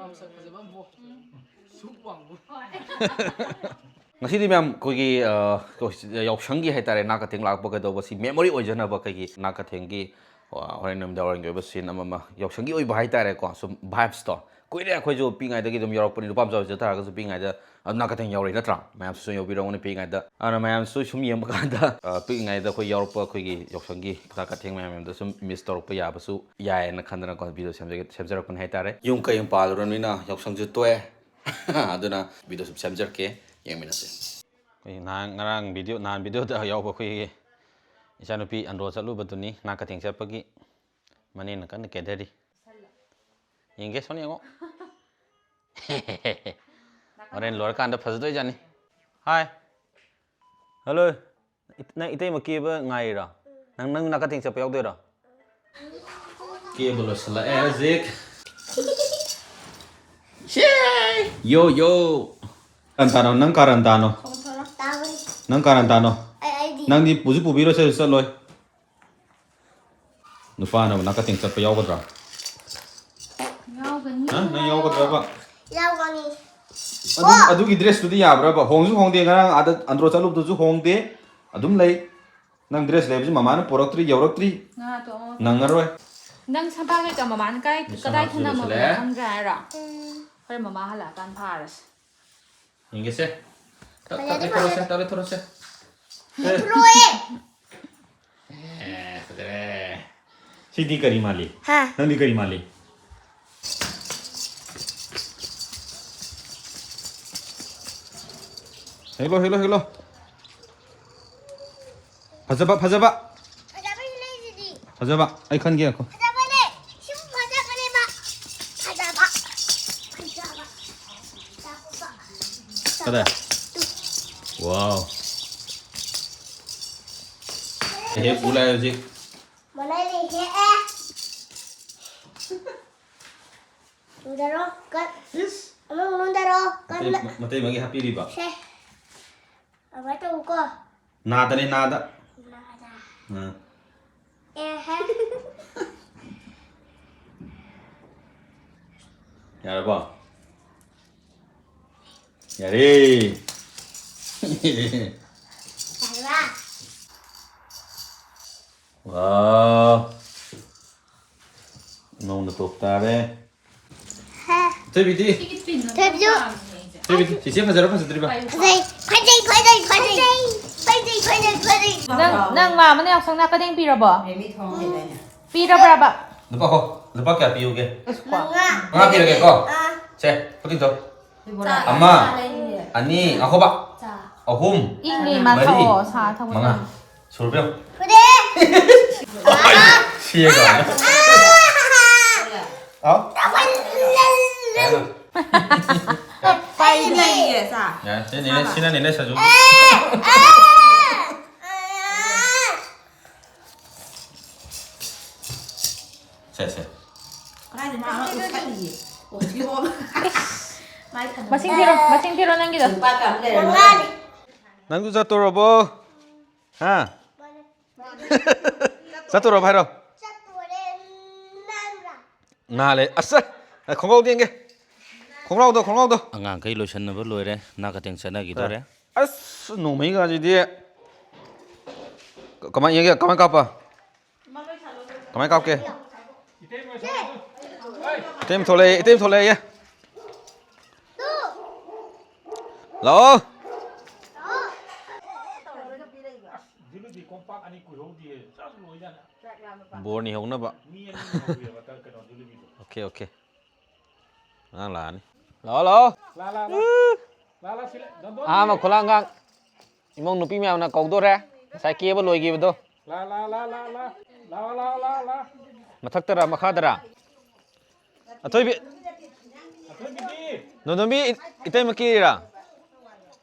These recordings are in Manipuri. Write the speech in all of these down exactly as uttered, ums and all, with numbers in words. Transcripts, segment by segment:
ꯃꯁꯛ ꯐꯖꯕ ꯑꯃ ꯄꯣꯛ꯫ ꯁꯨꯛ ꯋꯥꯡꯕ꯫ ꯉꯁꯤꯗꯤ ꯃꯌꯥꯝ ꯑꯩꯈꯣꯏꯒꯤ, ꯑ, ꯌꯥꯎꯁꯪꯒꯤ ꯍꯥꯏꯇꯥꯔꯦ, ꯅꯥ ꯀꯊꯦꯡ ꯂꯥꯛꯄ ꯀꯩꯗꯧꯕ ꯁꯤ memory ꯑꯣꯏꯖꯅꯕ ꯑꯩꯈꯣꯏꯒꯤ ꯅꯥ ꯀꯊꯦꯡꯒꯤ, ꯑ, ꯍꯣꯔꯦꯟ ꯅꯨꯃꯤꯗꯥꯡ ꯋꯥꯏꯔꯝꯒꯤ ꯑꯣꯏꯕ scene ꯑꯃ ꯑꯃ, ꯌꯥꯎꯁꯪꯒꯤ ꯑꯣꯏꯕ ꯍꯥꯏꯇꯥꯔꯦꯀꯣ, ꯁꯨꯝ vibes ꯇꯣ꯫ ꯀꯨꯏꯔꯦ ꯑꯩꯈꯣꯏꯁꯨ ꯄꯤꯛꯏꯉꯩꯗꯒꯤ ꯑꯗꯨꯝ ꯌꯥꯎꯔꯛꯄꯅꯤ, ꯅꯨꯄꯥ ꯃꯆꯥ ꯑꯣꯏꯖ ꯇꯥꯔꯒꯁꯨ ꯄꯤꯛꯏꯉꯩꯗ ꯑꯗꯨꯝ ꯅꯥ ꯀꯊꯦꯡ ꯌꯥꯎꯔꯛꯏ ꯅꯠꯇ꯭ꯔꯥ? ꯃꯌꯥꯝꯁꯨ ꯁꯨꯝ ꯌꯥꯎꯕꯤꯔꯝꯒꯅꯤ ꯄꯤꯛꯏꯉꯩꯗ꯫ ꯑꯗꯨꯅ ꯃꯌꯥꯝꯁꯨ ꯁꯨꯝ ꯌꯦꯡꯕ ꯀꯥꯟꯗ, ꯑ, ꯄꯤꯛꯏꯉꯩꯗ ꯑꯩꯈꯣꯏ ꯌꯥꯎꯔꯛꯄ ꯑꯩꯈꯣꯏꯒꯤ ꯌꯥꯎꯁꯪꯒꯤ ꯅꯥ ꯀꯊꯦꯡ ꯃꯌꯥꯝꯗꯣ ꯁꯨꯝ miss ꯇꯧꯔꯛꯄ ꯌꯥꯕꯁꯨ ꯌꯥꯏꯌꯦꯅ ꯈꯟꯗꯅꯀꯣ video ꯁꯦꯝꯖꯒꯦ-, ꯁꯦꯝꯖꯔꯛꯄꯅꯤ ꯍꯥꯏꯇꯥꯔꯦ꯫ ꯌꯨꯝ ꯀꯩ ꯄꯥꯜꯂꯨꯔꯕꯅꯤꯅ ꯌꯥꯎꯁꯪꯁꯨ ꯇꯣꯛꯑꯦ꯫ ꯑꯗꯨꯅ video ꯁꯨꯝ ꯁꯦꯝꯖꯔꯛꯀꯦ, ꯌꯦꯡꯃꯤꯟꯅꯁꯦ꯫ ꯑꯩꯈꯣꯏ ꯅꯍꯥꯟ, ꯉꯔꯥꯡ video, ꯅꯍꯥꯟ video ꯗ ꯌꯥꯎꯕ ꯑꯩꯈꯣꯏꯒꯤ ꯏꯆꯥꯅꯨꯄꯤ ꯑꯟꯗ꯭ꯔꯣ ꯆꯠꯂꯨꯕꯗꯨꯅꯤ, ꯅꯥ ꯀꯊꯦꯡ ꯆꯠꯄꯒꯤ꯫ ꯃꯅꯦꯅ ꯀꯟꯅ ꯀꯦꯊꯔꯤ꯫ ꯌꯦꯡꯒꯦ, ꯁꯣꯝ ꯌꯦꯡꯉꯣ꯫ ꯍꯣꯔꯦꯟ ꯂꯣꯏꯔꯀꯥꯟꯗ ꯐꯖꯗꯣꯏꯖꯥꯠꯅꯤ꯫ Hi. Hello. ꯏꯠ-, ꯅꯪ ꯏꯇꯩꯃ ꯀꯦꯕ ꯉꯥꯏꯔꯤꯔꯣ? ꯅꯪ, ꯅꯪ ꯅꯥ ꯀꯊꯦꯡ ꯆꯠꯄ ꯌꯥꯎꯗꯣꯏꯔꯣ? ꯀꯦꯕ ꯂꯣꯏꯁꯤꯜꯂꯛꯑꯦ ꯍꯧꯖꯤꯛ꯫ ꯌꯣ, ꯌꯣ꯫ ꯀꯥꯔꯟ ꯇꯥꯅꯣ, ꯅꯪ ꯀꯥꯔꯟ ꯇꯥꯅꯣ꯫ ꯇꯥꯕꯅꯤ꯫ ꯅꯪ ꯀꯥꯔꯟ ꯇꯥꯅꯣ꯫ ꯑꯩ, ꯑꯩꯗꯤ꯫ ꯅꯪꯗꯤ ꯄꯨꯁꯨ ꯄꯨꯕꯤꯔꯣꯏ, ꯆꯠꯁꯨ ꯆꯠꯂꯣꯏ꯫ ꯅꯨꯄꯥꯅꯕꯨ ꯅꯥ ꯀꯊꯦꯡ ꯆꯠꯄ ꯌꯥꯎꯒꯗ꯭ꯔꯥ? ꯌꯥꯎꯒꯅꯤ꯫ ꯍꯥ? ꯅꯪ ꯌꯥꯎꯒꯗ꯭ꯔꯕ? ꯌꯥꯎꯒꯅꯤ꯫ ꯑꯗꯨ, ꯑꯣ! ꯑꯗꯨꯒꯤ dress ꯇꯨꯗꯤ ꯌꯥꯕ꯭ꯔꯕ? ꯍꯣꯡꯁꯨ ꯍꯣꯡꯗꯦ, ꯉꯔꯥꯡ ꯑꯥꯗ ꯑꯟꯗ꯭ꯔꯣ ꯆꯠꯂꯨꯕꯗꯨꯁꯨ ꯍꯣꯡꯗꯦ, ꯑꯗꯨꯝ ꯂꯩ꯫ ꯅꯪ dress ꯂꯩꯕꯁꯤ ꯃꯃꯥꯅ ꯄꯨꯔꯛꯇ꯭ꯔꯤ, ꯌꯧꯔꯛꯇ꯭ꯔꯤ꯫ ꯉꯥ ꯇꯣꯛꯑꯣ꯫ ꯅꯪꯉꯔꯣꯏ꯫ ꯅꯪ ꯁꯝꯄꯥ ꯀꯩꯀꯥ ꯃꯃꯥꯅ ꯀꯥꯏ, ꯅꯤꯁꯥ ꯀꯗꯥꯏ ꯍꯥꯞꯆꯤꯜꯂꯁꯨ ꯊꯅꯝꯃꯕꯅꯣ ꯂꯩꯔꯦ꯫ ꯈꯪꯗ꯭ꯔꯦ ꯍꯥꯏꯔꯣ? ꯎꯝ꯫ ꯍꯣꯔꯦꯟ ꯃꯃꯥ ꯍꯜꯂꯛꯑꯀꯥꯟ ꯐꯥꯔꯁꯤ꯫ ꯌꯦꯡꯒꯦꯁꯦ꯫ ꯇꯞ-, ꯐꯖꯗꯦ, ꯇꯞꯅ ꯊꯣꯔꯛꯑꯣꯁꯦ, ꯐꯖꯗꯦ꯫ ꯇꯞꯅ ꯊꯣꯔꯛꯑꯣꯁꯦ꯫ ꯊꯣꯔꯛꯑꯣꯏꯌꯦ꯫ ꯑꯦ, ꯐꯖꯔꯦ꯫ ꯁꯤꯗꯤ ꯀꯔꯤ ꯃꯥꯜꯂꯤ? ꯍꯥ? ꯅꯪꯗꯤ ꯀꯔꯤ ꯃꯥꯜꯂꯤ? ꯍꯦꯛꯂꯣ, ꯍꯦꯛꯂꯣ, ꯍꯦꯛꯂꯣ꯫ ꯐꯖꯕ, ꯐꯖꯕ꯫ ꯐꯖꯕ ꯂꯩꯁꯤꯗꯤ꯫ ꯐꯖꯕ, ꯑꯩ ꯈꯟꯒꯦ, ꯉꯥꯏꯈꯣ꯫ ꯐꯖꯕꯅꯦ꯫ ꯁꯤꯕꯨ ꯐꯖꯕꯅꯦꯕ꯫ ꯐꯖꯕ꯫ ꯐꯖꯕ꯫ ꯀꯗꯥꯏ? Wow. ꯍꯦꯛ ꯎ ꯂꯥꯛꯑꯦ ꯍꯧꯖꯤꯛ꯫ ꯃꯅꯥꯏ ꯂꯩ ꯍꯦꯛꯑꯦ꯫ ꯃꯨꯟꯗꯔꯣ, ꯀꯠ-, ꯏꯁ꯫ ꯑꯃꯨꯛ ꯃꯨꯟꯗꯔꯣ, ꯃꯇꯩ-, ꯀꯟꯅ꯫ ꯃꯇꯩ ꯃꯒꯤ ꯍꯥꯞꯄꯤꯔꯤꯕ? ꯁꯦ꯫ ꯑꯗꯨꯃꯥꯏꯅ ꯇꯧꯀꯣ꯫ ꯅꯥꯗꯅꯦ, ꯅꯥꯗ꯫ ꯅꯥꯗ꯫ ꯑꯥ꯫ ꯑꯦꯍꯦ꯫ ꯌꯥꯔꯕꯣ? ꯌꯥꯔꯦ꯫ ꯋꯥꯎ꯫ ꯅꯣꯡꯅ ꯇꯣꯞ ꯇꯥꯔꯦ꯫ ꯊꯣꯏꯕꯤꯗꯤ? ꯊꯣꯏꯕꯤꯁꯨ꯫ ꯊꯣꯏꯕꯤꯗꯤ? ꯆꯤꯆꯦ ꯐꯖꯔ ꯐꯖꯗ꯭ꯔꯤꯕ? ꯐꯖꯩ꯫ ꯐꯖꯩ, ꯐꯖꯩ, ꯐꯖꯩ꯫ ꯐꯖꯩ, ꯐꯖꯩ, ꯐꯖꯩ꯫ ꯅꯪ, ꯅꯪ ꯃꯥ ꯑꯃꯅ ꯌꯥꯎꯁꯪ ꯅꯥꯀꯗꯦꯡ ꯄꯤꯔꯕꯣ? ꯄꯤꯔꯕ꯭ꯔꯕ? ꯂꯨꯄꯥ ꯀꯣ? ꯂꯨꯄꯥ ꯀꯌꯥ ꯄꯤꯌꯨꯒꯦ? ꯃꯉꯥ꯫ ꯃꯉꯥ ꯄꯤꯔꯒꯦꯀꯣ? ꯑꯥ꯫ ꯁꯦ, ꯈꯨꯠꯇꯤꯡꯊꯧ꯫ ꯑꯃ, ꯑꯅꯤ, ꯉꯥꯏꯈꯣꯕ꯫ ꯑꯍꯨꯝ, ꯏꯪꯉꯦ, ꯃꯔꯤ, ꯃꯥꯊꯛꯑꯣ, ꯁꯥ ꯊꯛꯄ ꯃꯉꯥ꯫ ꯇꯜꯂꯦ꯫ ꯁꯨꯔꯕ ꯌꯦꯡꯉꯨ꯫ ꯐꯨꯗꯦ꯫ ꯁꯤ ꯌꯦꯡꯉꯣ꯫ ꯑꯥ꯫ ꯍꯥꯎ? ꯇꯧꯍꯜꯂꯜꯂꯅꯨ꯫ ꯄꯥꯏꯗꯦ꯫ ꯌꯥꯔꯦ, ꯁꯤ ꯅꯦꯅꯦ, ꯁꯤ ꯅꯦꯅꯦ ꯁꯖꯨ꯫ ꯑꯥ꯫ ꯁꯦ, ꯁꯦ꯫ ꯀꯗꯥꯏꯗ ꯃꯥ ꯑꯃ ꯎꯠꯈꯠꯂꯤꯌꯦ? ꯑꯣ, ꯁꯤ ꯑꯣ꯫ ꯃꯥꯏ ꯊꯝꯃꯣ꯫ ꯃꯁꯤꯡ ꯊꯤꯔꯣ, ꯃꯁꯤꯡ ꯊꯤꯔꯣ ꯅꯪꯒꯤꯗꯣ꯫ ꯂꯨꯄꯥ ꯀꯌꯥꯃꯨꯛ ꯂꯩꯔꯝꯃꯣ? ꯃꯉꯥꯅꯤ꯫ ꯅꯪꯁꯨ ꯆꯠꯇꯣꯔꯕꯣ? ꯍꯥ? ꯆꯠꯇꯣꯔꯕ ꯍꯥꯏꯔꯣ? ꯆꯠꯇꯣꯔꯦ, ꯅꯪꯔꯥ? ꯅꯥꯜꯂꯦ꯫ ꯑꯁ! ꯑ, ꯈꯣꯡꯒ꯭ꯔꯥꯎꯗꯣ ꯌꯦꯡꯒꯦ꯫ ꯈꯣꯡꯒ꯭ꯔꯥꯎꯗꯣ, ꯈꯣꯡꯒ꯭ꯔꯥꯎꯗꯣ꯫ ꯑꯉꯥꯡꯈꯩ ꯂꯣꯏꯁꯟꯅꯕ ꯂꯣꯏꯔꯦ꯫ ꯅꯥꯀꯊꯦꯡ ꯆꯠꯅꯈꯤꯗꯣꯔꯦ꯫ ꯑꯁ, ꯅꯣꯡꯃꯩꯒꯁꯤꯗꯤ꯫ ꯀ-, ꯀꯃꯥꯏ ꯌꯦꯡꯒꯦ? ꯀꯃꯥꯏ ꯀꯥꯞꯄ? ꯀꯃꯥꯏ ꯀꯥꯞꯀꯦ? ꯏꯇꯩꯃ ꯊꯣꯛꯂꯛꯑꯦ, ꯏꯇꯩꯃ ꯊꯣꯛꯂꯛꯑꯦ꯫ ꯂꯥꯛꯑꯣ꯫ ꯖꯤꯂꯤꯕꯤ ꯀꯣꯝꯄꯥꯛ ꯑꯅꯤ ꯀꯨꯏꯍꯧꯗꯤꯌꯦ꯫ ꯆꯥꯁꯨ ꯂꯣꯏꯖꯥꯠꯅꯦ꯫ ꯕꯣꯔꯅꯤ ꯍꯧꯅꯕ꯫ ꯃꯤ ꯑꯅꯤ ꯍꯧꯋꯦꯕ ꯀ-, ꯀꯩꯅꯣ, ꯖꯤꯂꯤꯕꯤꯗꯣ꯫ Okay, okay. ꯑꯉꯥꯡ ꯂꯥꯛꯑꯅꯤ꯫ ꯂꯥꯛꯑꯣ, ꯂꯥꯛꯑꯣ꯫ ꯂꯥ, ꯂꯥ, ꯂꯥ, ꯂꯥ꯫ ꯂꯥ, ꯂꯥ, ꯁꯤ ꯂꯩ-, ꯗꯣꯟꯗꯣꯟ ꯑꯍꯥꯟꯕ ꯁꯤ ꯂꯩ꯫ ꯈꯨꯂꯥꯡꯒꯥꯡ ꯏꯃꯧ ꯅꯨꯄꯤ ꯃꯌꯥꯝꯅ ꯀꯧꯗꯣꯔꯦ꯫ ꯉꯁꯥꯏ ꯀꯦꯕ ꯂꯣꯏꯈꯤꯕꯗꯣ꯫ ꯂꯥ, ꯂꯥ, ꯂꯥ, ꯂꯥ, ꯂꯥ꯫ ꯂꯥ, ꯂꯥ, ꯂꯥ, ꯂꯥ, ꯂꯥ꯫ ꯃꯊꯛꯇꯔꯥ, ꯃꯈꯥꯗꯔꯥ? ꯑꯊꯣꯏꯕꯤ꯫ ꯑꯊꯣꯏꯕꯤꯗꯤ? ꯅꯣꯅꯣꯃꯤ ꯏ-, ꯏꯇꯩꯃ ꯀꯦꯔꯤꯔꯥ?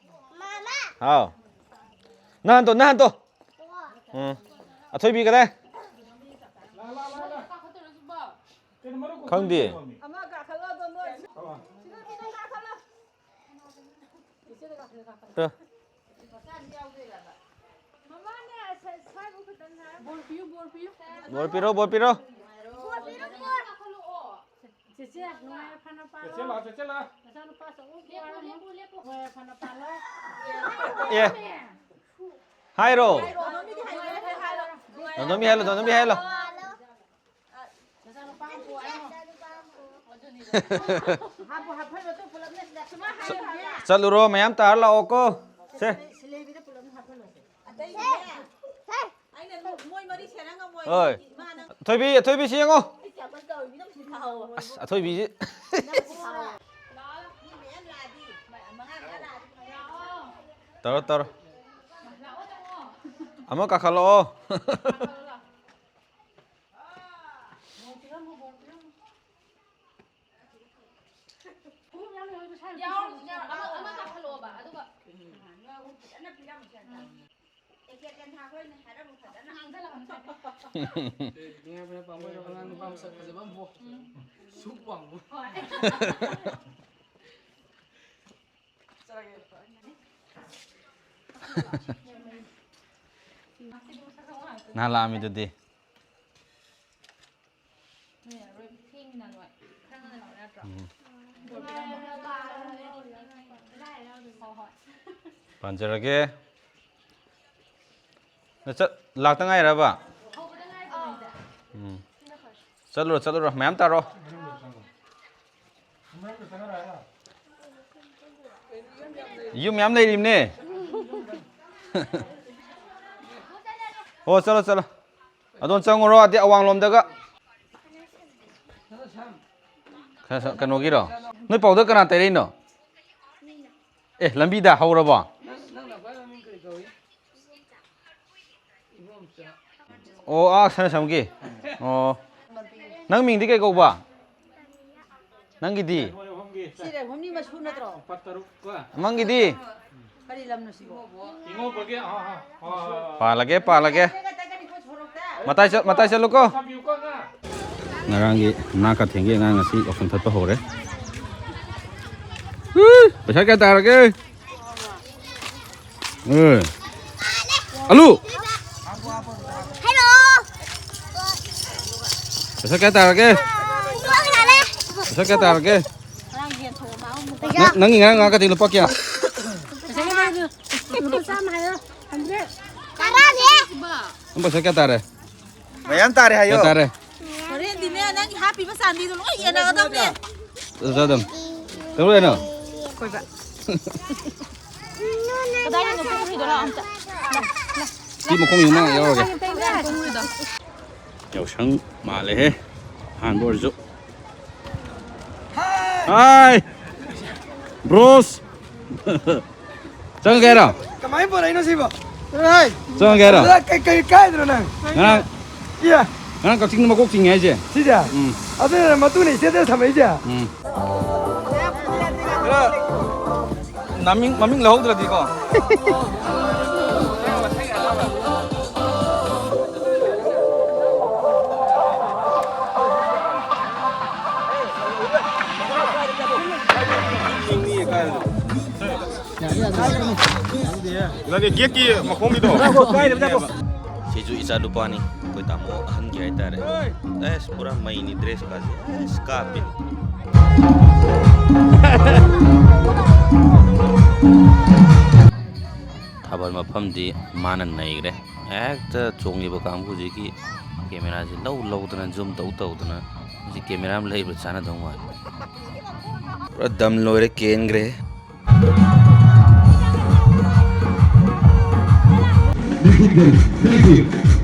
ꯍꯥꯎ꯫ ꯅꯍꯥꯟꯗꯣ, ꯅꯍꯥꯟꯗꯣ꯫ ꯎꯝ꯫ ꯑꯊꯣꯏꯕꯤ ꯀꯗꯥꯏ? ꯈꯪꯗꯦ꯫ ꯇ꯫ ꯕꯣꯔ ꯄꯤꯔꯣ, ꯕꯣꯔ ꯄꯤꯔꯣ꯫ ꯆꯦꯆꯦ, ꯅꯨꯡꯉꯥꯏ ꯌꯥꯏꯐꯅ ꯄꯥꯜꯂꯣ꯫ ꯆꯦꯆꯦ ꯂꯥꯛꯑꯣ, ꯆꯦꯆꯦ ꯂꯥꯛꯑꯣ꯫ ꯅꯆꯥꯅꯨꯄꯥ ꯑꯆꯧꯕ ꯄꯣꯛꯑꯔꯅꯤ꯫ ꯅꯨꯡꯉꯥꯏ ꯌꯥꯏꯐꯅ ꯄꯥꯜꯂꯣ꯫ ꯑꯦ, ꯍꯥꯏꯔꯣ꯫ ꯅꯣꯡꯗꯝꯕꯤ ꯍꯥꯏꯍꯜꯂꯣ, ꯅꯣꯡꯗꯝꯕꯤ ꯍꯥꯏꯍꯜꯂꯣ꯫ ꯅꯆꯥꯅꯨꯄꯥ ꯑꯃ ꯄꯣꯛꯑꯔꯅꯤ꯫ ꯍꯥꯞꯄꯨ, ꯍꯥꯞꯐꯜꯂꯣ, ꯇꯨ ꯄꯨꯂꯞꯅ ꯁꯤꯗ꯫ ꯁꯨꯃꯥꯏꯅ ꯍꯥꯏꯌꯨ, ꯍꯥꯏꯌꯨ꯫ ꯆꯠꯂꯨꯔꯣ, ꯃꯌꯥꯝ ꯇꯥꯔ ꯂꯥꯛꯑꯣꯀꯣ꯫ ꯁꯦ꯫ ꯁꯤꯂꯩꯕꯤꯗ ꯄꯨꯂꯞꯅ ꯍꯥꯞꯐꯜꯂꯣꯁꯦ꯫ ꯑꯇꯩꯗꯤꯅꯦ, ꯑꯩꯅ ꯅꯣ-, ꯃꯣꯏ ꯃꯔꯤ ꯁꯦꯟꯅ ꯉꯝꯃꯣꯏ꯫ ꯍꯣꯏ꯫ ꯏꯃꯥꯅ ꯑꯊꯣꯏꯕꯤ, ꯑꯊꯣꯏꯕꯤ ꯁꯤ ꯌꯦꯡꯉꯣ꯫ ꯑꯩ ꯆꯥꯕ ꯀꯧꯏ, ꯃꯤꯅ ꯃꯁꯤꯡ ꯊꯥꯍꯧꯋꯣ꯫ ꯑꯁ, ꯑꯊꯣꯏꯕꯤꯁꯤ꯫ ꯃꯤꯅ ꯃꯁꯤꯡ ꯊꯥꯍꯧꯋꯣ꯫ ꯃꯤ ꯃꯌꯥꯝ ꯂꯥꯛꯑꯗꯤ, ꯃꯉꯥ, ꯃꯉꯥ ꯂꯥꯛꯑꯗꯤ ꯐꯅꯌꯥꯝ ꯌꯥꯝꯃꯦ꯫ ꯇꯧꯔꯣ, ꯇꯧꯔꯣ꯫ ꯑꯃ ꯀꯥꯈꯠꯂꯛꯑꯣ꯫ ꯌꯥꯎ-, ꯌꯥꯎ-, ꯑꯃ, ꯑꯃ ꯀꯥꯈꯠꯂꯛꯑꯣꯕ, ꯑꯗꯨꯒ ꯐꯖꯅ ꯄꯤꯔꯝꯃꯨꯁꯦ ꯑꯝꯇ꯫ ꯉꯥꯡꯁꯜꯂꯛꯀꯅꯨ꯫ ꯑꯦ, ꯅꯨꯡꯉꯥꯏꯕꯅꯦ, ꯄꯥꯝꯃꯣꯏꯗꯕ ꯑꯉꯥꯡ ꯅꯨꯄꯥ ꯃꯁꯛ ꯐꯖꯕ ꯑꯃ ꯄꯣꯛ꯫ ꯁꯨꯛ ꯋꯥꯡꯕ꯫ ꯍꯣꯏ꯫ ꯅꯍꯥꯟ ꯂꯥꯛꯑꯝꯃꯤꯗꯨꯗꯤ꯫ ꯅꯣꯏ ꯑꯔꯣꯏꯕ ꯊꯦꯡꯉꯤꯅ ꯅꯣꯏ꯫ ꯈꯔ ꯉꯟꯅ ꯂꯥꯛꯑꯣ ꯌꯥꯗ꯭ꯔꯣ? ꯎꯝ꯫ ꯍꯣꯏ, ꯍꯣꯏ꯫ ꯄꯥꯟꯖꯔꯒꯦ꯫ ꯅ ꯆꯠ-, ꯂꯥꯛꯇ ꯉꯥꯏꯔꯕ? ꯍꯧꯕꯗ ꯉꯥꯏꯔꯤꯕꯅꯦ ꯑꯩꯁꯦ꯫ ꯎꯝ꯫ ꯆꯠꯂꯨꯔꯣ, ꯆꯠꯂꯨꯔꯣ꯫ ꯃꯌꯥꯝ ꯇꯥꯔꯣ꯫ ꯌꯨꯝ ꯃꯌꯥꯝ ꯂꯩꯔꯤꯕꯅꯦ꯫ ꯑꯣ, ꯆꯠꯂꯣ, ꯆꯠꯂꯣ꯫ ꯑꯗꯣꯝ ꯆꯪꯉꯨꯔꯣ, ꯑꯗꯩ ꯑꯋꯥꯡꯂꯣꯝꯗꯒ꯫ ꯀꯩꯅꯣꯒꯤꯔꯣ? ꯅꯣꯏ ꯄꯥꯎꯗ ꯀꯅꯥ ꯇꯩꯔꯛꯏꯅꯣ? ꯑꯦ, ꯂꯝꯕꯤꯗ ꯍꯧꯔꯕꯣ? ꯑꯣ, ꯑꯥ, ꯁꯅꯥꯁꯝꯒꯤ꯫ ꯑꯣ꯫ ꯅꯪ ꯃꯤꯡꯗꯤ ꯀꯩ ꯀꯧꯕ? ꯅꯪꯒꯤꯗꯤ? ꯁꯤ ꯔꯦꯍꯨꯝꯅꯤ ꯃꯁꯨ ꯅꯠꯇ꯭ꯔꯣ? ꯅꯪꯒꯤꯗꯤ? ꯀꯔꯤ ꯂꯝꯅꯣ ꯁꯤꯕꯣ? ꯄꯥꯜꯂꯒꯦ, ꯄꯥꯜꯂꯒꯦ꯫ ꯃꯇꯥꯏ ꯆꯠ-, ꯃꯇꯥꯏ ꯆꯠꯂꯨꯀꯣ꯫ ꯉꯔꯥꯡꯒꯤ ꯅꯥ ꯀꯩꯊꯦꯜꯒꯤ ꯑꯉꯥꯡ ꯉꯁꯤ ꯌꯥꯎꯁꯪ ꯊꯠꯄ ꯍꯧꯔꯦ꯫ ꯎꯏ, ꯄꯩꯁꯥ ꯀꯌꯥ ꯇꯥꯔꯒꯦ? ꯎꯝ꯫ ꯑꯂꯨ꯫ ꯄꯩꯁꯥ ꯀꯌꯥ ꯇꯥꯔꯒꯦ? ꯄꯩꯁꯥ ꯀꯌꯥ ꯇꯥꯔꯒꯦ? ꯉꯔꯥꯡ ꯌꯦꯟ ꯊꯣꯡꯕ ꯑꯃ ꯄꯩꯁꯥ ꯅꯪ, ꯅꯪꯒꯤ ꯉꯔꯥꯡ ꯉꯥ ꯀꯇꯤ ꯂꯨꯄꯥ ꯀꯌꯥ? ꯄꯩꯁꯥ ꯀꯌꯥ ꯇꯥꯔꯒꯦ? ꯂꯨꯄꯥ ꯆꯥꯝꯃ ꯍꯥꯏꯌꯣ꯫ ꯍꯟꯗ꯭ꯔꯦꯠ꯫ ꯇꯔꯥꯅꯦ꯫ ꯅꯪ ꯄꯩꯁꯥ ꯀꯌꯥ ꯇꯥꯔꯦ? ꯃꯌꯥꯝ ꯇꯥꯔꯦ ꯍꯥꯏꯌꯣ꯫ ꯀꯌꯥ ꯇꯥꯔꯦ? ꯍꯣꯔꯦꯟꯗꯤꯅꯦ, ꯅꯪꯒꯤ ꯍꯥꯞꯄꯤꯕ ꯆꯥꯟꯗꯤꯗꯣ ꯂꯣꯏ ꯌꯦꯟꯅꯒꯗꯕꯅꯦ꯫ ꯆꯠꯂꯣ, ꯆꯠꯂꯣ꯫ ꯀꯩꯗꯧꯔꯦ ꯍꯥꯏꯅꯣ? ꯀꯣꯏꯕ꯫ ꯀꯗꯥꯏꯗꯅꯣ ꯄꯨꯈ꯭ꯔꯤꯗꯣ? ꯂꯥꯛꯑꯣ ꯑꯝꯇ꯫ ꯁꯤ ꯃꯈꯣꯡ ꯌꯨꯝ ꯃꯅꯥꯛ ꯌꯥꯎꯔꯒꯦ꯫ ꯌꯥꯎꯁꯪ ꯃꯥꯜꯂꯦꯍꯦ꯫ ꯑꯍꯥꯟꯕ ꯑꯣꯏꯔꯁꯨ꯫ ꯍꯥꯏ! ꯕ꯭ꯔꯣꯁ! ꯆꯪꯉꯒꯦ ꯍꯥꯏꯔꯣ? ꯀꯃꯥꯏꯅ ꯄꯨꯔꯛꯏꯅꯣ ꯁꯤꯕꯣ? ꯆꯪꯉꯒꯦ ꯍꯥꯏꯔꯣ? ꯑꯗꯨꯗ ꯀꯩ, ꯀꯩ ꯀꯥꯏꯗꯅꯣ ꯅꯪ? ꯉꯔꯥꯡ, ꯏꯌꯥ! ꯉꯔꯥꯡ ꯀꯛꯆꯤꯡꯗ ꯃꯀꯣꯛ ꯆꯤꯡꯉꯦ ꯍꯥꯏꯁꯦ? ꯁꯤꯁꯦ? ꯎꯝ꯫ ꯑꯗꯨꯅ ꯃꯇꯨꯅ ꯏꯁꯇꯦꯇꯁ ꯊꯝꯃꯛꯏꯁꯦ? ꯎꯝ꯫ ꯈꯔ ꯃꯃꯤꯡ, ꯃꯃꯤꯡ ꯂꯧꯍꯧꯗ꯭ꯔꯗꯤꯀꯣ꯫ ꯅꯪꯒꯤ ꯒꯦꯠꯀꯤ ꯃꯈꯣꯡꯒꯤꯗꯣ꯫ ꯁꯤꯁꯨ ꯏꯆꯥ ꯅꯨꯄꯥꯅꯤ, ꯑꯩꯈꯣꯏ ꯇꯥꯃꯣ ꯑꯍꯟꯒꯤ ꯍꯥꯏꯇꯥꯔꯦ꯫ ꯑꯦꯁ, ꯄꯨꯔꯥ ꯃꯩꯅꯤ, ꯗ꯭ꯔꯦꯁ ꯀꯥꯁꯦ ꯑꯦꯁ ꯀꯥꯞꯄꯤꯅꯤ꯫ ꯊꯥꯕꯜ ꯃꯐꯝꯗꯤ ꯃꯥꯅ ꯅꯩꯈ꯭ꯔꯦ꯫ ꯍꯦꯛꯇ ꯆꯣꯡꯉꯤꯕ ꯀꯥꯡꯕꯨꯁꯤꯒꯤ ꯀꯦꯃꯦꯔꯥꯁꯤ ꯂꯧ ꯂꯧꯗꯅ, ꯖꯨꯝ ꯇꯧ ꯇꯧꯗꯅ꯫ ꯍꯧꯖꯤꯛ ꯀꯦꯃꯦꯔꯥ ꯑꯃ ꯂꯩꯕ ꯆꯥꯟꯅꯗꯧ ꯃꯥꯜꯂꯦ꯫ ꯄꯨꯔꯥ ꯗꯝ ꯂꯣꯏꯔꯦ, ꯀꯦꯟꯈ꯭ꯔꯦ꯫ Thank you.